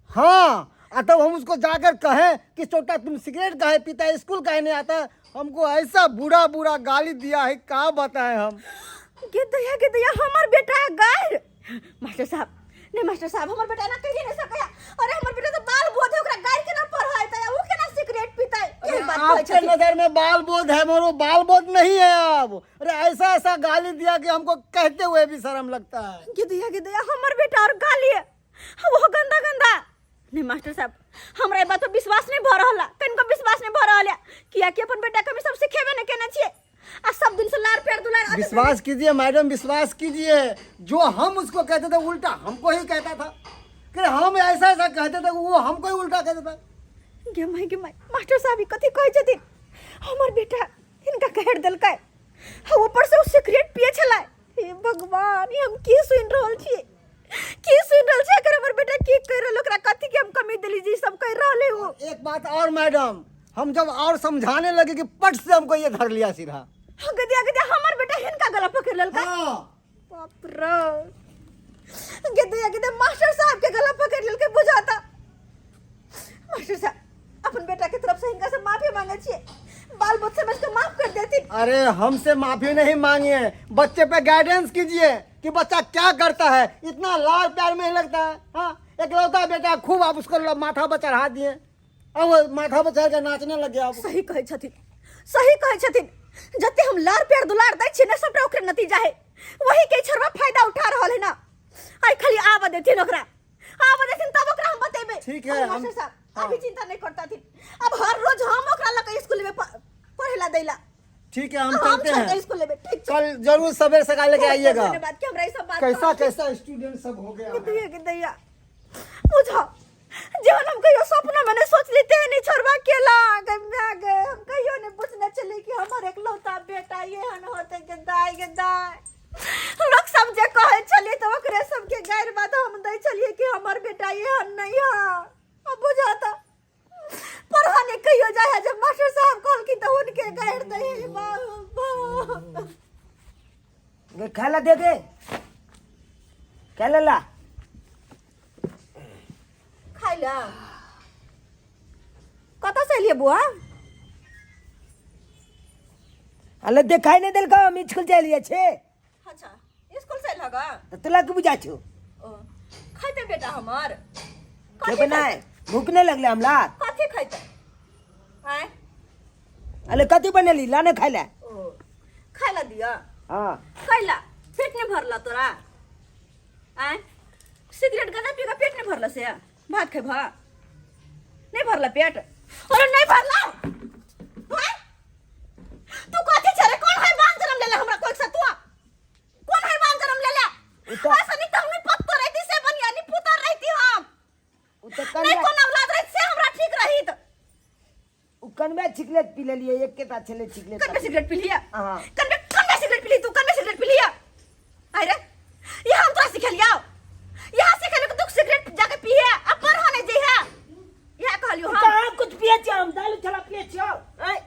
हाँ, और तब हम उसको जाकर कहें कि छोटा तुम सिगरेट काहे पीता है, स्कूल काहे नहीं आता है, हमको ऐसा बुरा बुरा गाली दिया है, का बताएं हम। गे दया गे दया, हमर बेटा गायर। मास्टर साहब नहीं, मास्टर साहब हमर बेटा ना कहिए नहीं सकया। अरे हमर बेटा तो बाल बोध है, ओकरा गायर केना पढ़ाई उ केना सिगरेट पीता है? अरे आपके नजर में बाल बोध है, मगर वो बाल बोध नहीं है अब। अरे ऐसा ऐसा गाली दिया कि हमको कहते हुए भी शर्म लगता है। गे दया गे दया, हमर बेटा और गाली है वो गंदा गंदा। नहीं मास्टर साहब, हमरा ई बात पर विश्वास नहीं भ रहल है, कनिको विश्वास नहीं भ रहल है, किया कि अपन बेटा के हम सब सिखेबे नहीं केने छियै आ सब दिन से लार पेड़ दुलार। विश्वास कीजिए मैडम, विश्वास कीजिए, जो हम उसको कहते थे उल्टा हमको ही कहता था। कि हम ऐसा ऐसा कहते थे, वो हमको ही उल्टा कहता था। गे my गे my, master साहब ई कथी कहै छथिन? हमर बेटा हिनका कहर देलकै, आ ऊपर से ओ सिगरेट पिए छलै। हे भगवान, ई हम की सुनि रहल छियै, की सुनि रहल छियै? अगर हमर बेटा की कहि रहल, ओकरा कथी के हम कमी देली जे ई सब कहि रहल है ओ? एक बात और मैडम, हम जब और समझाने लगे कि पट से हमको ये धर लिया सीधा। हाँ, गदिया गदिया, हमर बेटा हिनका गला पकड़ लेलकै? हाँ। बाप रे, गदिया गदिया, मास्टर साहब के गला पकड़ लेलकै बुझाता। मास्टर साहब, अपन बेटा के तरफ से हिनका से माफी मांगे छियै, बाल बच्चा समझ के माफ कर देथिन। अरे हमसे माफी नहीं मांगिए, बच्चे पे गाइडेंस कीजिए कि बच्चा क्या करता है। इतना लाड़ प्यार में ही लगता है। हाँ, एकलौता बेटा, खूब आप उसको माथा पर चढ़ा दिए, अब वो माथा पर चढ़ के नाचने लग गया अब। सही कहै छथिन, सही कहै छथिन। जते हम लाड़ प्यार दुलार दै छियै ने, सबटा ओकरे नतीजा है। वही के छोड़वा फायदा उठा रहल है ना। आइ खाली आबऽ देथिन, ओकरा आबऽ देथिन, तब ओकरा हम बतेबै। ठीक है, अरे हम- मास्टर साहब, हाँ। अभी चिंता नहीं करता अब हर रोज हम ओकरा लऽ के स्कूल में पढ़े ला दैला। ठीक है, हम हम चलते चलते हैं। स्कूल में, ठीक छै। कल जरूर सवेरे सकाल लेके बहुत बहुत आइएगा। धन्यवाद कि हमरा ई सब बात कैसा कहलखिन। कैसा स्टूडेंट सब हो गया है। दैया के दैया, बुझा जेहन हम कहियो सपना में नहीं सोच लेते हैं नहीं छोड़वा केला गए मैं गए। हम कहियो नहीं पूछने चले कि हमर एकलौता बेटा ये हन होते के दाई के दाई। लोग सब जे कहे छलिए तो ओकरे सबके गैर बात हम दै छलिए कि हमर बेटा ये हन नहीं है। अब बुझाता पढ़ा नहीं कहियो जाए है, जब मास्टर साहब कहलखिन तो उनके गैर दै है बाबा। गे खाला दे गे, खाला ला। खाइ ला। कतऽ से एलियै बुआ? अले देखाई नहीं देलको, हम स्कूल चल लिए छे। अच्छा, स्कूल से एलह गा? तो तोला की बुझा छो? ओ खैते बेटा हमर? के बनाए भूख नहीं लगले हमला? कथी खैते आय? अले कथी बनेली, लाने खाइ ला। ओ खाइ ला दिया? हाँ। कैला पेट नहीं भरला तोरा? आय सिगरेट गदा पी के पेट नहीं भरला से भात खेबह? नहीं भरला पेट? अरे नहीं भरला आय? तू कथी छे रे? कौन है बान जन्म लेले हमरा कोई से? तू कौन है बान जन्म लेले? उ तो- ऐसा नहीं तो हमनी पत्थर रहती से बनिया नहीं पुतर रहती हम। उ तो नहीं कनवा कौन औलाद रहती से हमरा ठीक रही त। उ कनवा सिगरेट पी लेलिए, एक के ता छले सिगरेट। कनवे सिगरेट पी लिया? हाँ। कनवे कनवे सिगरेट पी ली तू? कनवे सिगरेट पी लिया? अरे ये हम तोरा सिखेलिया, यहाँ सिखेलियो कि तू सिगरेट जाके पिए अब पर होने जे है, यहाँ कहलियो हम। कहाँ कुछ पिए छियै हम, दालू छला पिए छियौ। आँय?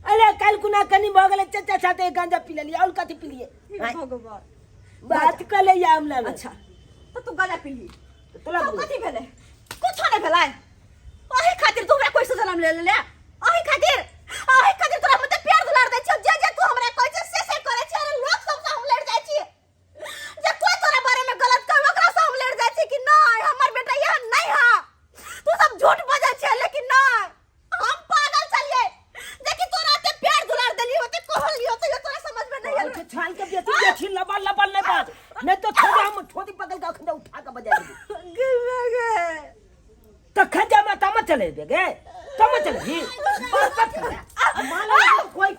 अरे काल्हि कुना कनी भऽ गेलै चचा साथे गांजा पी लेलियै, और कथी पिलियै? हे आँय? भगवान, बात कऽ ले हम लग। अच्छा तो तू गांजा पी ली? तोरा तो कथी भेलै? कुछो नहि भेलै। ओही खातिर तू हमरा कोई से जन्म ले ले, ओही खातिर, ओही खातिर तोरा हम तऽ प्यार दुलार दै छियौ। जे जे तू हमरा कहै छै से से करै छियै। अरे लोक सब से हम लड़ जाइ छियै, जे कोई तोरा बारे में गलत कहै ओकरा से हम लड़ जाइ छियै कि नहीं हमर बेटा यह नहीं है, तू सब झूठ बजै छै। लेकिन नहीं, हम पागल छलियै जे कि तोरा ते प्यार दुलार देलियै, ओते कहलियै तो तोरा समझ में नहीं आयल। छाल के बेची बेची लबा लबा नहीं बात, नहीं तो छोड़, हम छोड़ी पकड़ के अखन उठा के बजा देबो। गे गे। तखन जा तम चले दे गे, तम चले ही बस बस मान लो कोई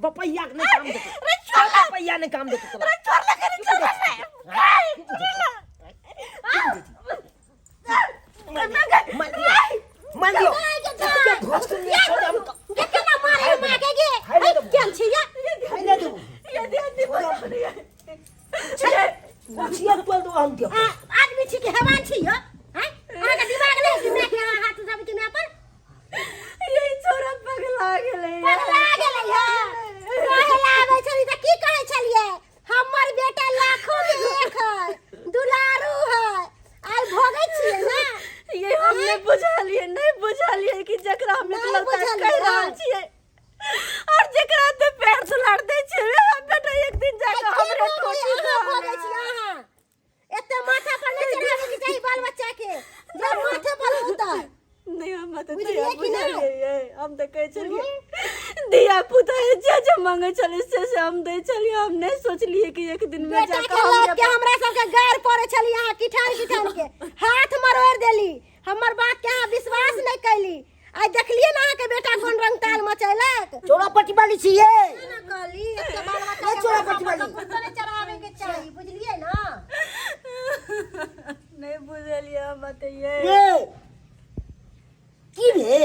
बपैया के नहीं काम देते। रे छोटा पैया ने काम देतो तोरा। छोड़ ले करे छोड़ ले मार दियो मार दियो के भोज नहीं छोड़ हम गे केना मारे माँ के गे हाय है केहन छी या खाइ ले दू ये दे दे कुछिया तोल दो हम दियो आ, आदमी छी कि हैवान छी यो हैं अहाँके दिमाग नहि है कि माय के अहाँ हाथ उठाबै छी माय पर ये छोरा पगला गेलै पगला गेलै हँ कहे ला आबै छली तऽ की कहै छलियै हमर बेटा लाखों में एक है दुलारू है आइ भोगै छियै ने ये हम नहीं बुझलिए नहीं बुझलिए कि जकरा हम नहि इकलौता बुझलियै। कहि रहल छियै और जकरा ते पैर दुलार दै छियै वएह बेटा एक दिन जाके के हमरे भोगै ठोकी अहाँ भोगै छियै अहाँ एते माथा पर नहि चढ़ाबै के चाही बाल बच्चा के जे माथे पर उतर नहीं हम तऽ बुझलियै तैया कि नहि? बुझलियै हम तऽ कहै छलियै धिया पुता जे जे मांगै छलै से से हम दै छलियै हम नहि सोचलियै कि एक दिन मे बेटा जाके के लऽ हमरे के हमरा सबके गार पड़े छली अहाँ किठान किठान के हाथ मरोड़ देली हमर बात के अहाँ विश्वास नहि कैली आइ देखलियै ने अहाँके बेटा कोन रंग ताल मचैलक चोरा पट्टी वाली छियै ना कहली एते बाल बच्चा ए, के चोरा माथा पट्टी पर वाली। कुत्तो नहि चढ़ाबै के चाही बुझलियै ना नहि बुझलियै हम बतैयै रे की भे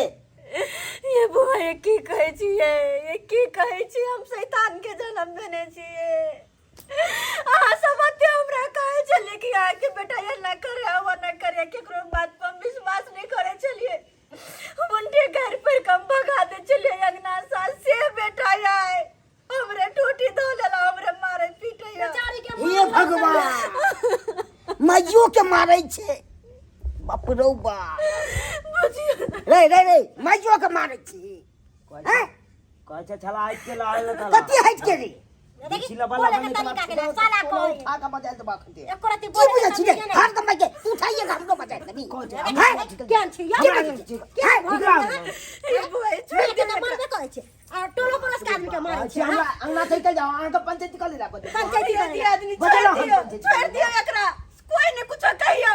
ये बुआ ये की कहै छियै ये की कहै छियै हम शैतान के जन्म देने छियै अहाँ सब एते हमरा कहै छलियै कि अहाँके बेटा एना करे ओना करे केकरो बात पर हम विश्वास नहि करै छलियै हम उनके घर पर कम भगा दै छलियै अंगना सा से बेटा आय हमरे टूटी धो लेला हमरे मारे पीटे बेचारी के हे भगवान माइयो के मारै छै बाप रौ बाप बुझियौ रे रे रे माइयो के मारै छी हैं कहै छै छला हटि के लाल ने कथी हटि के रे देखी छिला बोले बला के बनी तरीका के ना साला कोई उठा के बजाय देबा खते एको रति की बोले बुझै के छी रे तरीका नहि हर दम के तू उठाइए के हमरो बजाय देबी हैं केहन छी यौ की बुझै छी हैं ये बुआ ये छोड़ि माय के दियौ तऽ मारबे करै छै आ टोलो पड़ोस के आदमी के मारै छै हमरा अंगना से निकल जाओ अहाँ के पंचायत कर लेला बदल पंचायती दिया करे दिया आदमी बदलो छोड़ हम दियो पंचायत। छोड़ दियो एकरा कोई ने कुछो कहियो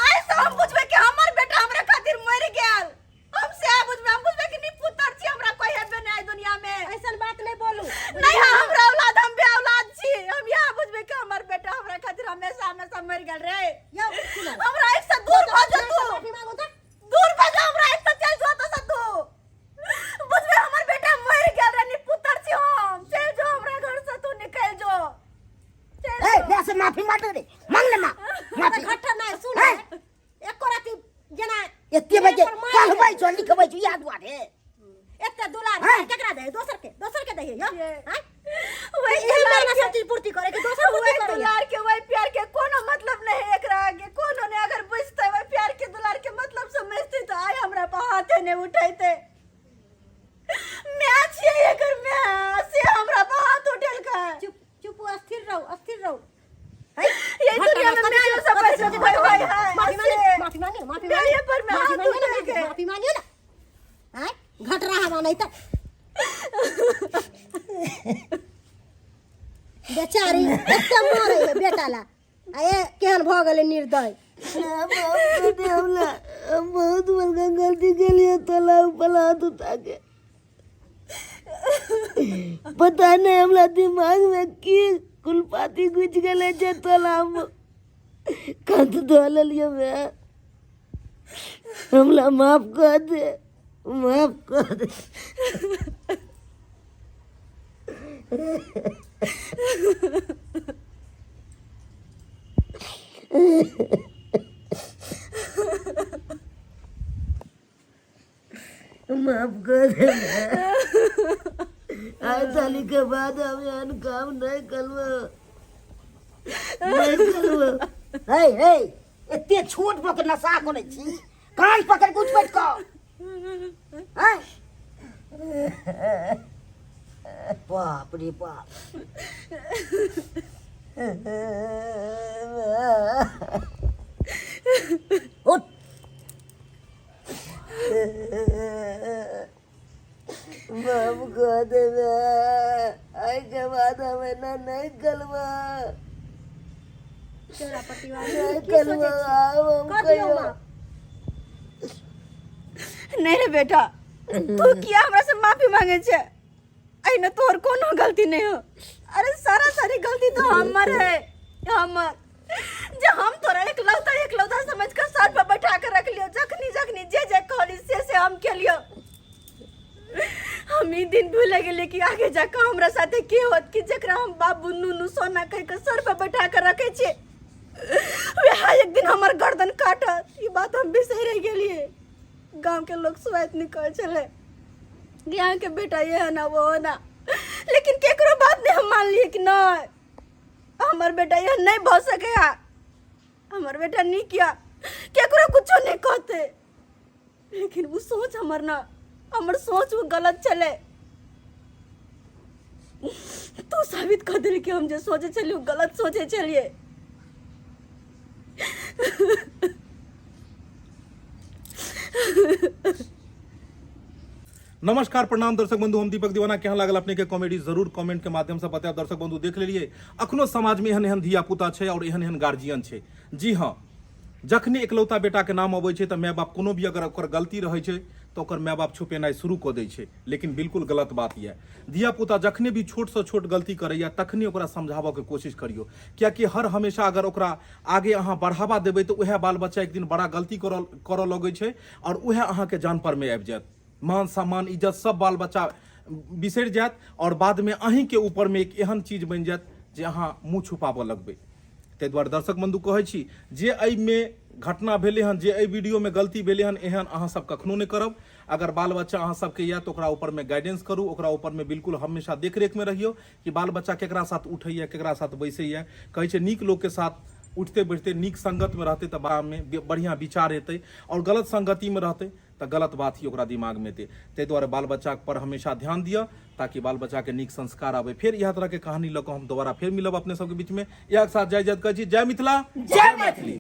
आइ से हम बुझबे कि हमर बेटा हमरा खातिर मर गेल हम से बुझबे हम बुझबे कि निपुतर छी हमरा कोई हेबे नहीं दुनिया में ऐसन बात नहीं बोलू नहीं हाँ, हमरा औलाद हम भी औलाद छी हम यह बुझबे कि हमर बेटा हमरा खातिर हमेशा हमेशा मर गेल रे यौ सुनो हमरा एक से दूर भ जा तू माफी मांगू तऽ दूर भ जा हमरा एक से चल जो तो से तू बुझबे हमर बेटा मर गेल रे निपुतर छी हम चल जो हमरा घर से तू निकल जो चल ए जो। मैं से माफी मांग रे मांग ले मां माफी घट्टा नहीं सुन हैं? एको राति जेना एते बजे पर मारि पढ़बै छौ लिखबै छौ याद दुआरे एते दुलार हैं? केकरा दे दोसर के दोसर के दे यौ ये। हैं? वही इहे दुलार मेरा के- सब चीज पूर्ति करे के दोसर पूर्ति वही करे दुलार के वही प्यार के कोनो मतलब नहीं है एकरा आगे कोनो नहीं अगर बुझते वही प्यार के दुलार के मतलब समझते तो आय हमरा पर हाथे नहीं उठैते मैं छियै एकर मैं से हमरा पर हाथ उठेलकै चुप चुप अस्थिर रहो अस्थिर रहो ये दुनिया में मैं सब पैसे कोई होय है माफी मांगे से। माफी मांगे माफी मैं मांगे ये पर मैं माफी हाथ मांगे ना उठा के। माफी मांगियो ना हैं घट रहा हवा नहीं तो बेचारी एते मारे है बेटा ला आ ये केहन भऽ गेलै निर्दय हमरा हम बहुत बड़का गलती केलिए तोला उपला हाथ उठा के पता नहीं हमरा दिमाग में की कुलपाती घुस गेलै जे तोला हम कंठ धो लेलियै मैं हमरा माफ कर दे माफ कर दे माफ कर दे आइ साली के बाद हम एहन काम नहीं करबो नहीं करबो हे हे एते छोट भऽ के नशा करै छी कान पकड़ के उठ बैठ कऽ हैं बाप रे बाप उठ माफ कर देबे आइ के बाद हम एना नहीं करबो चोरा पटिवारी नहीं की करबो सोचै छी? आब हम कऽ दियौ कहियो माफ नहीं रे बेटा तू किया हमरा से माफी मांगे छे एहि एहिमे तोहर कोनो गलती नहीं हो। अरे सारा सारी गलती तो हमर है, हमर जे हम तोरा एकलौता एकलौता समझ कर सर पर बैठा कर रख लियो, जखनी जखनी जे जे कहली से से हम केलियो। हम ई दिन भूल गेलिए कि आगे जाकर हमरा साथे के होत कि जकरा हम बाबू नुनू सोना कह के सर पर बैठा कर रखे छिए वह एक दिन हमर गर्दन काटत, ई बात हम बिसरि गेलिए। गांव के लोग सुआत निकल चले कि यहाँ के बेटा ये है ना वो है ना, लेकिन केकरो बात नहीं हम मान लिए कि नहीं हमर बेटा यह नहीं भऽ सके, हमर बेटा नहीं किया, केकरो कुछो नहीं कहते। लेकिन वो सोच हमर ना, हमर सोच वो गलत चले। तू साबित कर दिल कि हम जे सोचे छलिए वो गलत सोचे छलिए। नमस्कार प्रणाम दर्शक बंधु, हम दीपक दीवाना। केहन लागल अपने के कॉमेडी जरूर कमेंट के माध्यम से बतायब। दर्शक बंधु देख लेलिए अखनो समाज में एहन एहन धिया पुता छै और एहन एहन गार्जियन छै। जी हाँ, जखने एकलौता बेटा के नाम अबै छै तऽ माय बाप कोनो भी अगर ओकर गलती रहै छै तऽ ओकर माय बाप छुपेनाइ शुरू कऽ दै छै, लेकिन बिल्कुल गलत बात यऽ। धिया पुता जखने भी छोटसँ छोट गलती करैए तखने ओकरा समझाबऽके कोशिश करियौ, कियाकि हर हमेशा अगर ओकरा आगे अहाँ बढ़ावा देबै तऽ उएह बाल बच्चा एक दिन बड़ा गलती करऽ लगै छै आओर उएह अहाँके जान परमे आबि जायत, मान सम्मान इज्जत सब बाल बच्चा बिसरि जायत आओर बादमे अहीँके ऊपरमे एक एहन चीज बनि जायत जे अहाँ मुँह छुपाबऽ लगबै। ताहि दुआरे दर्शक बंधु कहै छी जे एहिमे घटना भेलै हन, जे एहि वीडियोमे गलती भेलै हन, एहन अहाँ सब कखनो नहि करब। अगर बाल बच्चा अहाँ सबके यऽ तऽ ओकरा ऊपरमे गाइडेंस करू, ओकरा ऊपरमे बिल्कुल हमेशा देखरेखमे रहियौ कि बाल बच्चा केकरा साथ उठैए केकरा साथ बैसैए। कहै छै नीक लोकके साथ उठते बैठते नीक संगतमे रहतै तऽ बामे बढ़िआँ विचार एतै, आओर गलत संगतिमे रहतै तऽ गलत बात ही ओकरा दिमागमे एतै। ताहि दुआरे बाल बच्चा पर हमेशा ध्यान दिअ ताकि बाल बच्चाके नीक संस्कार आबै। फेर इएह तरहके कहानी लऽ कऽ हम दोबारा फेर मिलब अपने सबके बीचमे। इएह के साथ जय जय कहै छी, जय मिथिला, जय मैथिली।